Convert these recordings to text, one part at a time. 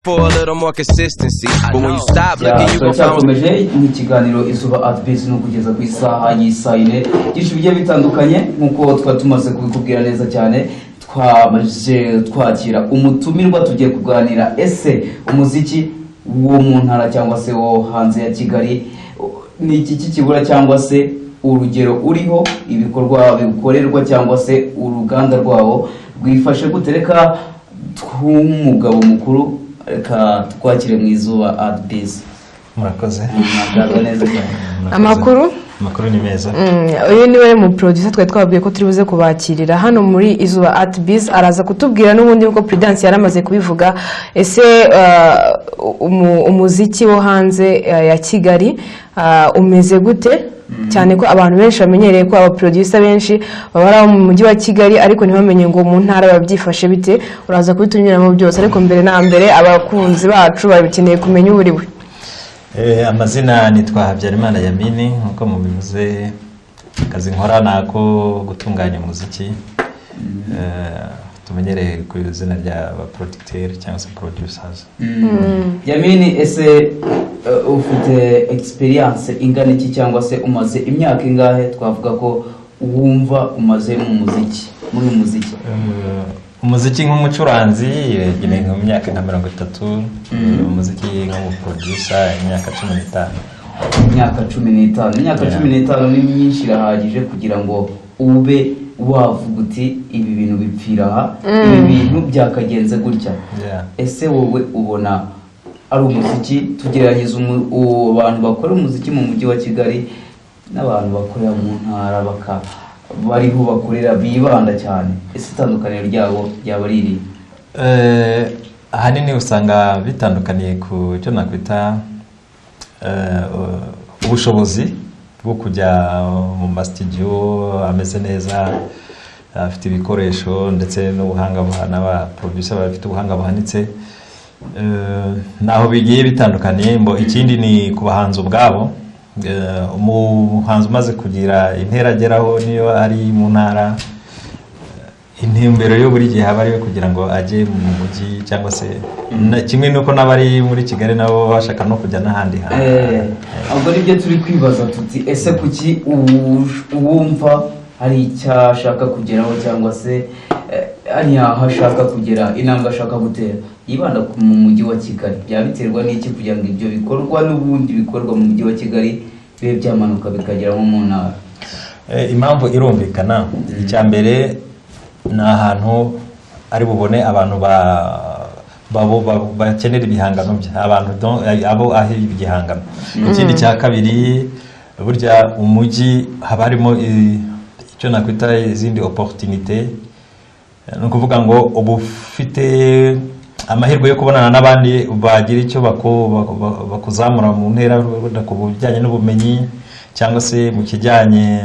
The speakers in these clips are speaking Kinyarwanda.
For a little more consistency. But when you stop looking, you gon' find Turacyakomeje ni ikiganiro Izuba Art Biz, ni ukugeza ku isaha y'isaa 4. Byinshi bigiye bitandukanye nk'uko twari tumaze kubikubwira neza cyane, twamaze twakira umutumirwa, tugiye kuganira: ese umuziki wo mu ntara cyangwa se wo hanze ya Kigali ni iki kikibura, cyangwa se urugero uriho ibikorwa bikorerwa cyangwa se uruganda rwawo rwifashe gute? Reka tw'umugabo mukuru, reka twakire mu Izuba Art Biz. Murakoze. Mwakaza neza cyane. Murakoze. Amakuru? Amakuru ni meza. Uyu niwe mu producer twari twababwiye ko turi buze kubakirira hano muri Izuba Art Biz. Araza kutubwira n'ubundi nk'uko Prudence yari amaze kubivuga: ese umuziki wo hanze ya Kigali umeze gute? Cyane ko abantu benshi bamenyereye ko aba producer benshi baba ari abo mu mujyi wa Kigali, ariko ntibamenye ngo mu ntara biba byifashe bite. Uraza kubitunyuramo byose, ariko mbere na mbere abakunzi bacu babikeneye kumenya uburiwe. Amazina nitwa Habyarimana Yamini nk'uko mubivuze. Akazi nkora ni ako gutunganya umuziki, tumenyereye ku izina rya ba producteur cyangwa se producers. Yamini, ese ufite experience ingana iki, cyangwa se umaze imyaka ingahe twavuga ko wumva umaze mu muziki, muri uyu muziki? Umuziki nk'umucuranzi ni mu myaka nka 30, umuziki nk'umuproducer imyaka 15. Imyaka 15, imyaka 15 ni myinshi, irahagije kugira ngo ube wavuga uti: "Ibi bintu bipfira aha, ibi bintu byakagenze gutya." Ese wowe ubona ari umuziki, tugerageza abantu bakora umuziki mu mujyi wa Kigali n'abantu bakorera mu ntara, bariho bakorera bibanda cyane, ese itandukaniro ryabo ryaba ari irihe? Ahanini usanga bitandukaniye ku cyo nakwita ubushobozi bwo kujya mu masitidiyo ameze neza, afite ibikoresho ndetse n'ubuhanga, n'aba producer bafite ubuhanga buhanitse. Naho bigiye bitandukaniye mbo. Ikindi ni ku bahanzi ubwabo. Umuhanzi umaze kugira intera ageraho, niyo ari mu ntara, intumbero yo buri gihe aba ariyo kugira ngo ajye mu mujyi, cyangwa se kimwe n'uko n'abari muri Kigali nabo bashaka no kujya n'ahandi hantu. Ubwo nibyo turi kwibaza tuti: ese kuki uwumva hari icyo ashaka kugeraho, cyangwa se hari aho ashaka kugera, intambwe ashaka gutera, yibanda mu mujyi wa Kigali? Byaba biterwa n'iki kugira ngo ibyo bikorwa n'ubundi bikorwa mu mujyi wa Kigali bibe byamanuka bikagera nko mu ntara? Impamvu irumvikana. Icya mbere ni ahantu ari bubone abantu bakenera ibihangano bye, abantu abo aho igihangano. Ikindi cya kabiri, burya umujyi haba harimo icyo nakwita izindi opportunité, ni ukuvuga ngo uba ufite amahirwe yo kubonana n'abandi bagira icyo bakuzamura mu ntera, wenda ku bijyanye n'ubumenyi cyangwa se mu kijyanye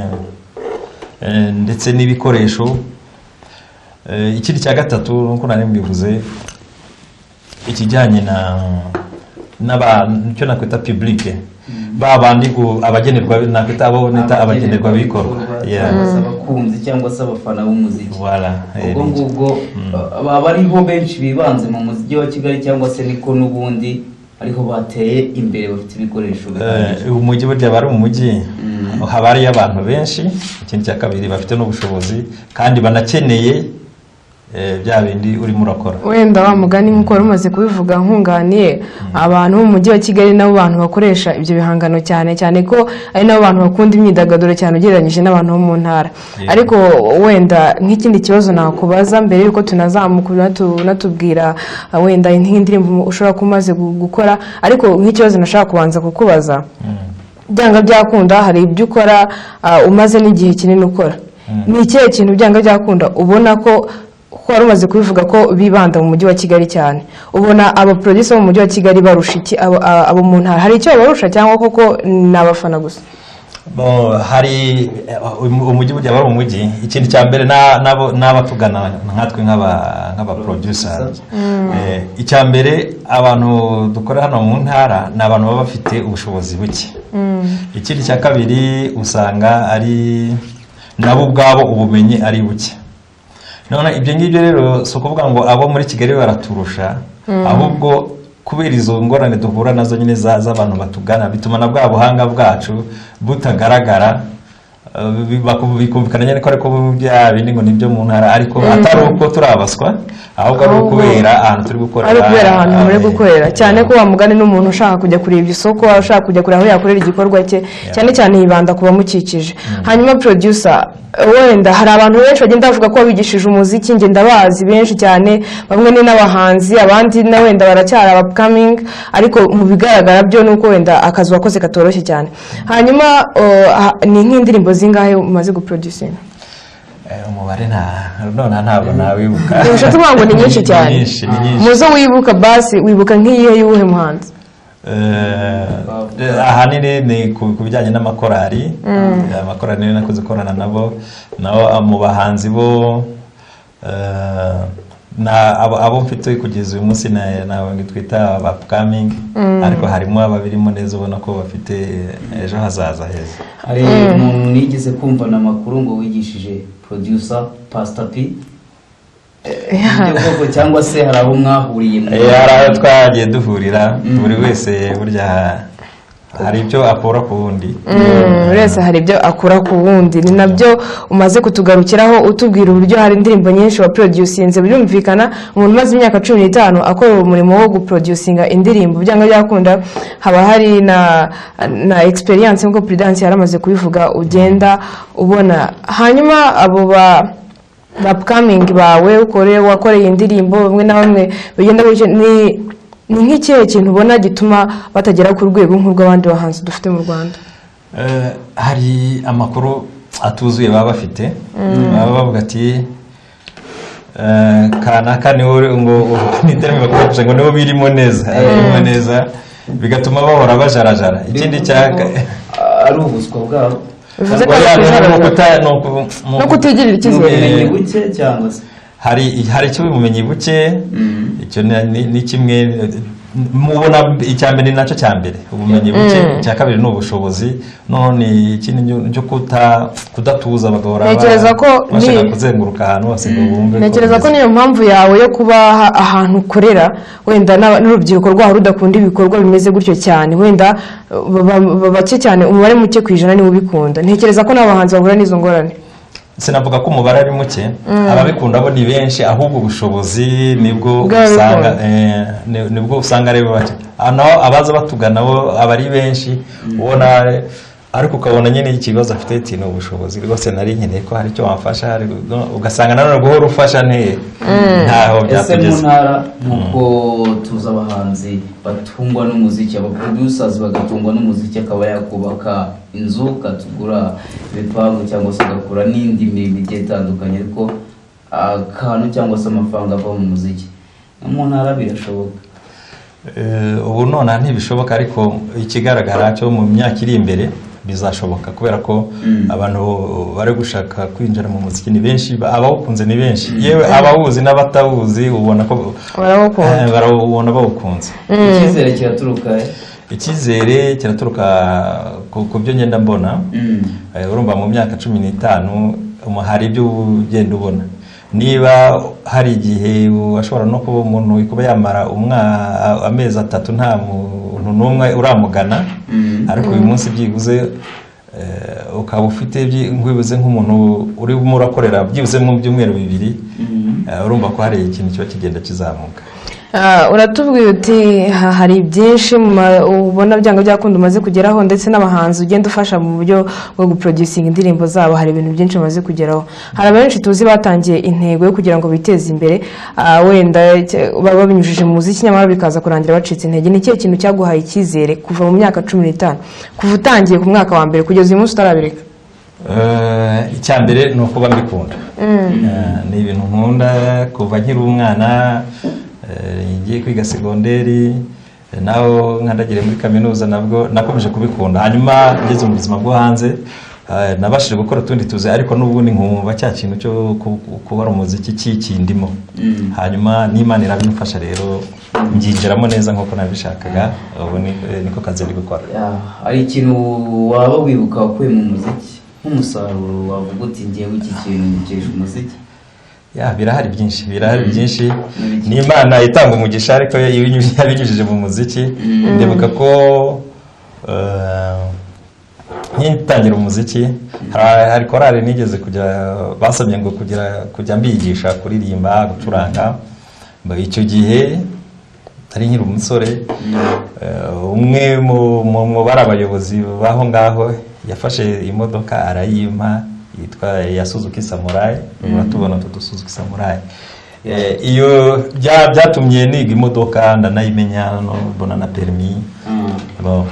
ndetse n'ibikoresho. Ikindi cya gatatu, nk'uko nari mbivuze, ikijyanye na n'abantu, icyo nakwita public, ba bandi abagenerwa, nakwita abo nita abagenerwabikorwa. Cyangwa se abakunzi cyangwa se abafana b'umuziki. Voilà, ubwo ni icyo. Ngubwo baba ariho benshi bibanze mu muziki wa Kigali, cyangwa se niko n'ubundi ariho bateye imbere, bafite ibikoresho bihagije? Umujyi burya aba ari umujyi, haba hariyo abantu benshi. Ikindi cya kabiri, bafite n'ubushobozi kandi banakeneye bya bindi urimo urakora. Wenda wa mugani nk'uko wari umaze kubivuga, nkunganiye, abantu bo mu mujyi wa Kigali nabo bantu bakoresha ibyo bihangano cyane cyane, ko ari nabo bantu bakunda imyidagaduro cyane ugereranyije n'abantu bo mu ntara. Ariko wenda nk'ikindi kibazo nakubaza mbere y'uko tunazamuka, unatubwira wenda nk'indirimbo ushobora kuba umaze gukora, ariko nk'ikibazo nashaka kubanza kukubaza: byanga byakunda hari ibyo ukora, umaze n'igihe kinini ukora, ni ikihe kintu byanga byakunda ubona ko wari umaze kubivuga ko bibanda mu mujyi wa Kigali cyane, ubona aba producer bo mu mujyi wa Kigali barusha iki abo mu ntara? Hari icyo babarusha cyangwa koko ni abafana gusa? Bon, hari umujyi burya aba ari umujyi. Ikintu cya mbere, n'abatugana nkatwe nk'aba producers, icya mbere, abantu dukora hano mu ntara ni abantu baba bafite ubushobozi buke. Ikindi cya kabiri, usanga ari nabo ubwabo ubumenyi ari buke. None ibyo ngibyo rero si ukuvuga ngo abo muri Kigali baraturusha, ahubwo Kubera izo ngorane duhura nazo nyine z'abantu batugana, bituma na bwa buhanga bwacu butagaragara. Bikumvikana nyine ko ariko bya bindi ngo nibyo mu ntara, ariko atari uko turabaswa, ahubwo ari ukubera ahantu turi gukorera. Ari ukubera ahantu muri gukorera, cyane ko wa mugani n'umuntu ushaka kujya kureba isoko, ushaka kujya kureba aho yakorera igikorwa cye, cyane cyane yibanda ku bamukikije. Hanyuma producer, wenda hari abantu benshi bagenda bavuga ko wabigishije umuziki. Njye ndabazi benshi cyane, bamwe ni n'abahanzi, abandi na wenda baracyari upcoming, ariko mu bigaragara byo ni uko wenda akazi wakoze katoroshye cyane. Hanyuma ni nk'indirimbo zingahe umaze guproducinga? Umubare nta none ntabwo nawibuka. Ntibishatse kuvuga ngo ni nyinshi cyane. Ni nyinshi, ni nyinshi. Muzo wibuka, basi wibuka nk'iyihe, y'uwuhe muhanzi? Ahanini ni ku bijyanye n'amakorari. Amakorari niyo nakoze gukorana nabo. Naho mu bahanzi bo, na abo mfite kugeza uyu munsi nabo twita aba upcoming, ariko harimo ababirimo neza, ubona ko bafite ejo hazaza heza. Hari umuntu nigeze kumvana amakuru ngo wigishije producer Pastor P. Ibyo koko, cyangwa se hari aho mwahuriye Hari aho twagiye duhurira. Buri wese burya hari ibyo akura ku wundi. Buri wese hari ibyo akura ku wundi. Ni nabyo umaze kutugarukiraho, utubwira uburyo hari indirimbo nyinshi wa producinze. Birumvikana, umuntu umaze imyaka 15 akora umurimo wo guproducinga indirimbo, byanga byakunda haba hari na experience, nk'uko Prudence yaramaze kubivuga, ugenda ubona. Hanyuma abo ba upcoming bawe ukore wakoreye indirimbo, bamwe na bamwe bigenda gutyo, ni nk'ikihe kintu ubona gituma batagera ku rwego nk'urw'abandi bahanzi dufite mu Rwanda? Hari amakuru atuzuye baba bafite. Baba bavuga ati kanaka niwe, ngo ni terme bakoresha, ngo niwe birimo neza, birimo neza, bigatuma bahora bajarajara. Ikindi cya Ari ubuswa bwabo? Bivuze ko Oya, ari ni ukujarajara. No kutigirira Ni icyizere. ubumenyi buke cyangwa se Hari icyo ubumenyi buke, icyo ni kimwe mubona. Icya mbere ni nacyo cya mbere, ubumenyi buke. Icya kabiri ni ubushobozi. None ikindi cyo kudatuza, bagahora Ntekereza ko bashaka kuzenguruka ahantu hose ngo bumve ko Ntekereza ko bimeze. niyo mpamvu yawe yo kuba ahantu ukorera, wenda n'urubyiruko rwaho rudakunda ibikorwa bimeze gutyo cyane, wenda bake cyane, umubare muke ku ijana niwo ubikunda. Ntekereza ko n'abahanzi bahura n'izo ngorane. Sinavuga ko umubare ari muke, ababikunda bo ni benshi, ahubwo ubushobozi nibwo Bw'ababikunda. usanga nibwo usanga ari bake. Naho abaza batugana bo aba ari benshi ubona, ariko ukabona nyine ikibazo afite ati ni ubushobozi rwose, nari nkeneye ko hari icyo wamfasha, ugasanga nanone guhora ufasha ntaho Ese mu byatugeza. ntara, nk'uko tuzi abahanzi batungwa n'umuziki, aba producers bagatungwa n'umuziki, akaba yakubaka inzu, akatugura ibipangu, cyangwa se agakora n'indi mirimo igiye itandukanye, ariko akantu cyangwa se amafaranga ava mu muziki, no mu ntara birashoboka? Ubu nonaha ntibishoboka, ariko ikigaragara cyo mu myaka iri imbere bizashoboka, kubera ko abantu bari gushaka kwinjira mu muziki ni benshi, abawukunze ni benshi, yewe abawuzi n'abatawuzi ubona ko Barawukunda. Barawubona bawukunze. Icyizere kiraturuka he? Icyizere kiraturuka ku byo ngenda mbona. Urumva mu myaka 15 hari ibyo ugenda ubona. Niba hari igihe washobora no kuba umuntu kuba yamara amezi 3 nta muntu n'umwe uramugana, ariko uyu munsi byibuze ukaba ufite nkwibuze nk'umuntu urimo urakorera byibuze mu byumweru 2, urumva ko hari ikintu kiba kigenda kizamuka. Uratubwira uti hari byinshi ubona byanga byakunda umaze kugeraho, ndetse n'abahanzi ugenda ufasha mu buryo bwo guproducinga indirimbo zabo, hari ibintu byinshi umaze kugeraho. Hari abenshi tuzi batangiye intego yo kugira ngo biteze imbere, wenda baba babinyujije mu muziki, nyamara bikaza kurangira bacitse intege. Ni ikihe kintu cyaguhaye icyizere kuva mu myaka 15, kuva utangiye ku mwaka wa mbere kugeza uyu munsi utarabireka? Icya mbere ni ukuba mbikunda. Ni ibintu nkunda kuva nkiri umwana, ngiye kwiga segonderi, naho nkandagiriye muri kaminuza nabwo nakomeje kubikunda. Hanyuma ngeze mu buzima bwo hanze, nabashije gukora utundi tuzi, ariko n'ubundi nkumva cya kintu cyo kubara umuziki kikindimo. Hanyuma n'Imana irabimfasha rero, mbyinjiramo neza nk'uko nabishakaga. Ubu niko kazi ndi gukora. Ya, hari ikintu waba wibuka wakuye mu muziki nk'umusaruro, wavuga uti ngewe iki kintu ngikesha umuziki? Ya, birahari byinshi, birahari byinshi. N'ibiki? Ni Imana itanga umugisha, ariko yabinyujije mu muziki. Ndibuka ko nkitangira umuziki hari korali nigeze kujya, basabye ngo kugira kujya mbigisha kuririmba, gucuranga. Icyo gihe nari nkiri umusore. Umwe mu bari abayobozi b'aho ngaho yafashe imodoka arayimpa, yitwa ya Suzuki Samurai. Uratubona utu Suzuki Samurai. Iyo byatumye niga imodoka, ndanayimenya, no mbona na permis. Bon.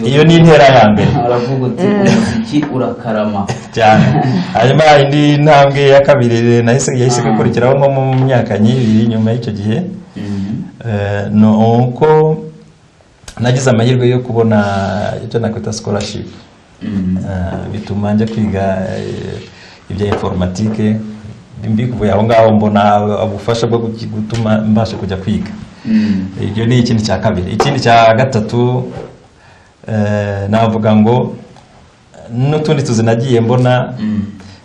Iyo ni intera ya mbere. Aravuga uti umuziki urakarama. Cyane. Hanyuma indi ntambwe ya kabiri nahise yahise ikurikiraho nko mu myaka nk'ibiri nyuma y'icyo gihe, ni uko nagize amahirwe yo kubona icyo nakwita scholarship. Bituma njya kwiga ibya informatique. Mbikuvuye aho ngaho, mbona ubufasha bwo gutuma mbasha kujya kwiga. Ibyo ni ikindi cya kabiri. Ikindi cya gatatu, navuga ngo n'utundi tuzi nagiye mbona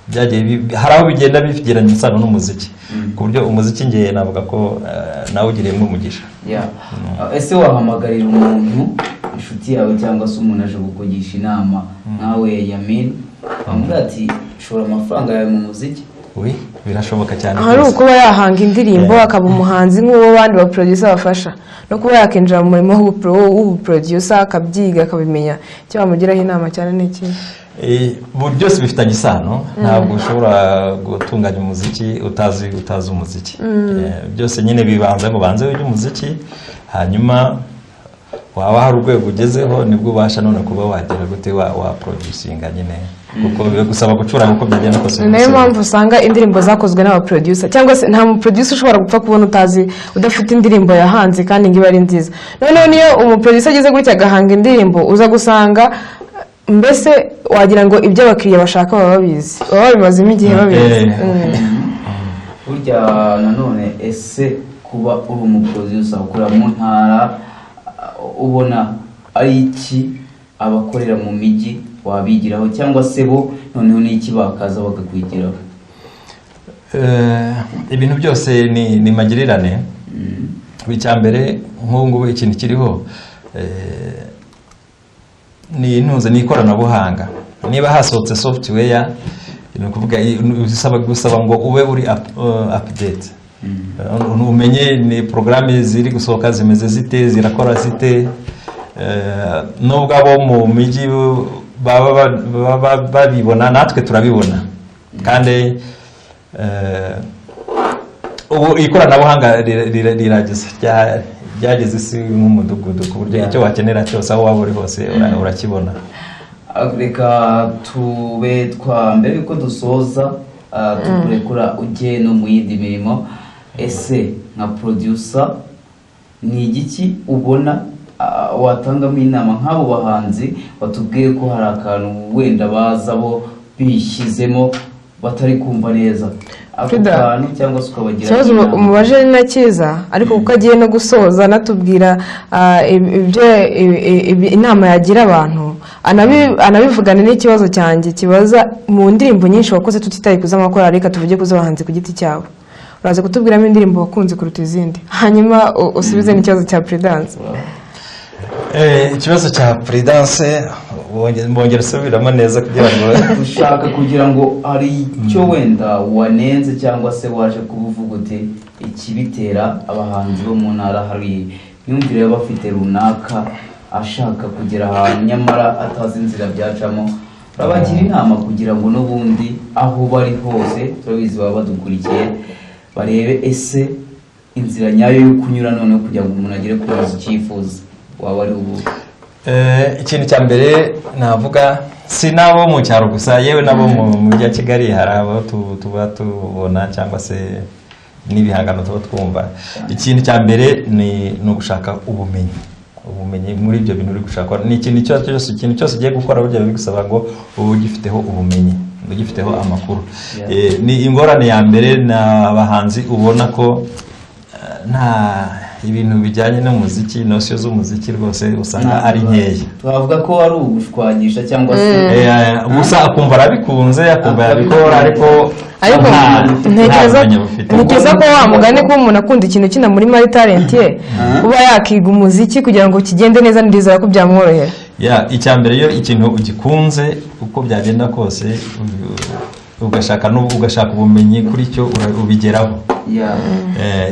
byagiye hari aho bigenda bigiranye isano n'umuziki, ku buryo umuziki ngiye navuga ko nawugiriyemo umugisha. Yeah. Ese wahamagarira umuntu, inshuti yawe cyangwa se umuntu aje kukugisha inama nkawe Yamin, wamubwira ati shora amafaranga yawe mu muziki? Oui, birashoboka cyane Hari rwose. ukuba yahanga indirimbo, akaba umuhanzi nk'uwo abandi ba producer bafasha, no kuba yakinjira mu murimo w'ubuproducer, akabyiga, akabimenya. Icyo wamugiraho inama cyane ni iki? Byose bifitanye isano. Ntabwo ushobora gutunganya umuziki utazi umuziki. Byose nyine bibanza ngo banze wige umuziki, hanyuma waba hari urwego ugezeho, nibwo ubasha none kuba wagera gute wa producinga nyine, kuko bigusaba gucuranga uko byagenda kose. Ni nayo mpamvu usanga indirimbo zakozwe n'abaproducer, cyangwa se nta muproducer ushobora gupfa kubona utazi, udafite indirimbo yahanze kandi ngo ibe ari nziza. Noneho niyo umuproducer ageze gutya agahanga indirimbo, uza gusanga mbese wagira ngo ibyo abakiriya bashaka baba babizi, baba babimazemo igihe babizi. Burya nanone, ese kuba uri umuproducer ukorera mu ntara, ubona ari iki abakorera mu mijyi wabigiraho, cyangwa se bo noneho ni iki bakaza bakakwigiraho? Ibintu byose ni magirirane. Icya mbere, nk'ubu ngubu ikintu kiriho ni intuze, ni ikoranabuhanga. Niba hasohotse software, ni ukuvuga gusaba ngo ube uri update, umenye ni porogaramu ziri gusohoka zimeze zite, zirakora zite. Nubwo abo mu mijyi baba babibona, natwe turabibona. Kandi ubu ikoranabuhanga rirageze, ryageze isi nk'umudugudu, ku buryo icyo wakenera cyose, aho waba uri hose, urakibona. Reka tube twa mbere yuko dusoza, tukurekura ujye no mu yindi mirimo. Ese nka producer ni igiki ubona watangamo inama nk'abo bahanzi batubwiye ko hari akantu wenda baza bo bishyizemo batari kumva neza ako Frida, kantu, cyangwa se ukabagira ikibazo inama? Umubaje ni na cyiza, ariko kuko agiye no gusoza anatubwira ibyo inama yagira abantu, anabivugane n'ikibazo cyanjye kibaza mu ndirimbo nyinshi wakoze, tutitaye ku z'amakorali, reka tuvuge ku z'abahanzi ku giti cyabo. Uraza kutubwiramo indirimbo wakunze kuruta izindi, hanyuma usubize n'ikibazo cya Prudence. Ikibazo cya Prudence mbongera usubiramo neza kugira ngo Ushaka kugira ngo hari icyo wenda wanenze cyangwa se waje kuba uvuga uti ikibitera abahanzi bo mu ntara hari imyumvire baba bafite runaka, ashaka kugera ahantu nyamara atazi inzira byacamo, urabagira inama kugira ngo n'ubundi aho bari hose, turabizi baba badukurikiye, barebe ese inzira nyayo yo kunyura noneho kugira ngo umuntu agere ku icyifuzo waba ari ubu. Ikintu cya mbere navuga, si n'abo mu cyaro gusa, yewe n'abo mu mujyi wa Kigali, hari abo tuba tubona cyangwa se n'ibihangano tuba twumva. Ikintu cya mbere ni ugushaka ubumenyi, ubumenyi muri ibyo bintu uri gushaka. Ni ikintu icyo ari cyo cyose, ikintu cyose ugiye gukora burya bigusaba ngo ube ugifiteho ubumenyi, ugifiteho amakuru. Ni ingorane ya mbere ni abahanzi ubona ko nta Ibintu bijyanye n'umuziki, notion z'umuziki rwose usanga ari nkeya. Twavuga ko ari ugushwagisha cyangwa se Gusa akumva arabikunze, akumva yabikora, ariko Ariko nta ntekereza bumenyi bufite. Ntekereza ko wa mugani, kuba umuntu akunda ikintu kina muri mari talent ye, kuba yakiga umuziki kugira ngo kigende neza, ndizera ko byamworohera. Ya, icya mbere, iyo ikintu ugikunze, uko byagenda kose, ugashaka ubumenyi kuri cyo, ubigeraho.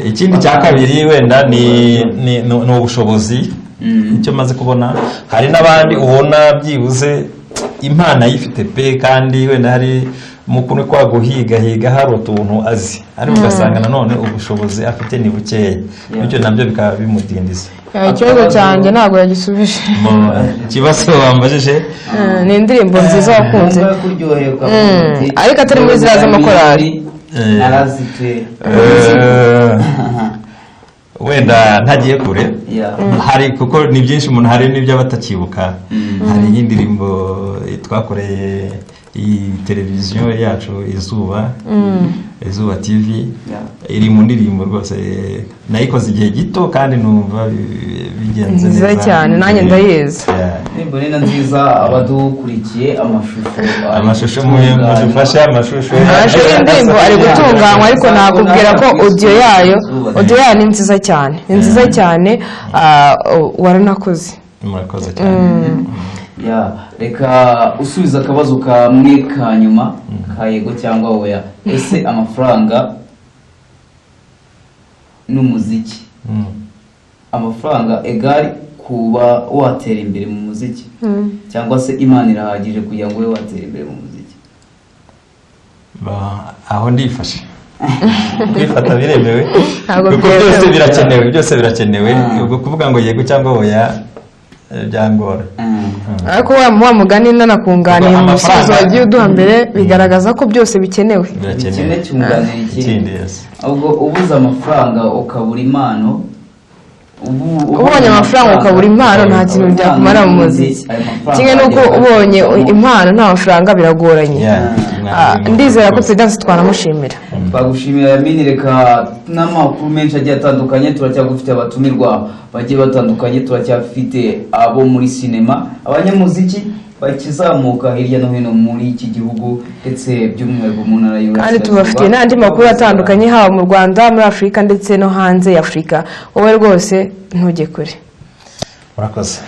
Ikindi cya kabiri wenda ni ubushobozi. Icyo maze kubona, hari n'abandi ubona byibuze impano ayifite pe, kandi wenda hari mu kuntu kwa guhigahiga hari utuntu azi, ariko ugasanga nanone ubushobozi afite ni bukeya, bityo nabyo bikaba bimudindiza. Ikibazo cyanjye ntabwo yagisubije. Ikibazo wambajije? Ni indirimbo nziza wakunze. Wumva kuryoheye ukavuga uti, Ariko atari muri ziriya z'amakorali. Narazite. Wenda ntagiye kure, hari, kuko ni byinshi umuntu, hari n'ibyo aba atakibuka, hari nk'indirimbo twakoreye iyi televiziyo yacu Izuba TV. Iri mu ndirimbo rwose nayikoze igihe gito kandi numva bigenze Nziza neza. cyane, nanjye ndayizi. Indirimbo ni na nziza. Abadukurikiye, amashusho ari Amashusho gutunganywa. Mudufashe amashusho. Amashusho y'indirimbo ari gutunganywa, ariko nakubwira ko audio yayo ni nziza cyane, ni nziza cyane. Waranakoze. Murakoze cyane. Ya, reka usubiza akabazo kamwe ka nyuma ka yego cyangwa oya. Ese amafaranga n'umuziki, amafaranga egari kuba watera imbere mu muziki, cyangwa se Imana irahagije kugira ngo ube watera imbere mu muziki? Aho ndifashe, kwifata biremewe. Ntabwo Kuko byemewe. byose birakenewe, byose birakenewe. Ubwo kuvuga ngo yego cyangwa oya, byangora. Ariko wa mugani nanakunganiye mu bisubizo wagiye uduha mbere, bigaragaza ko byose bikenewe. Birakenewe. Kimwe cyunganira ikindi. Ikindi, yes. Ubwo ubuze amafaranga ukabura impano, Ubonye amafaranga ukabura impano, nta kintu byakumara mu muziki. Kimwe n'uko ubonye impano nta mafaranga, biragoranye. Ndizera ko Prudence twanamushimira. Twagushimira, Yamini. Reka n'amakuru menshi agiye atandukanye, turacyagufite abatumirwa bagiye batandukanye, turacyafite abo muri sinema, abanyamuziki bakizamuka hirya no hino muri iki gihugu, ndetse by'umwihariko mu ntara Kandi y'Iburasirazuba. tubafitiye n'andi makuru atandukanye, haba mu Rwanda, muri Afurika ndetse no hanze ya Afurika. Wowe rwose ntujye kure. Murakoze.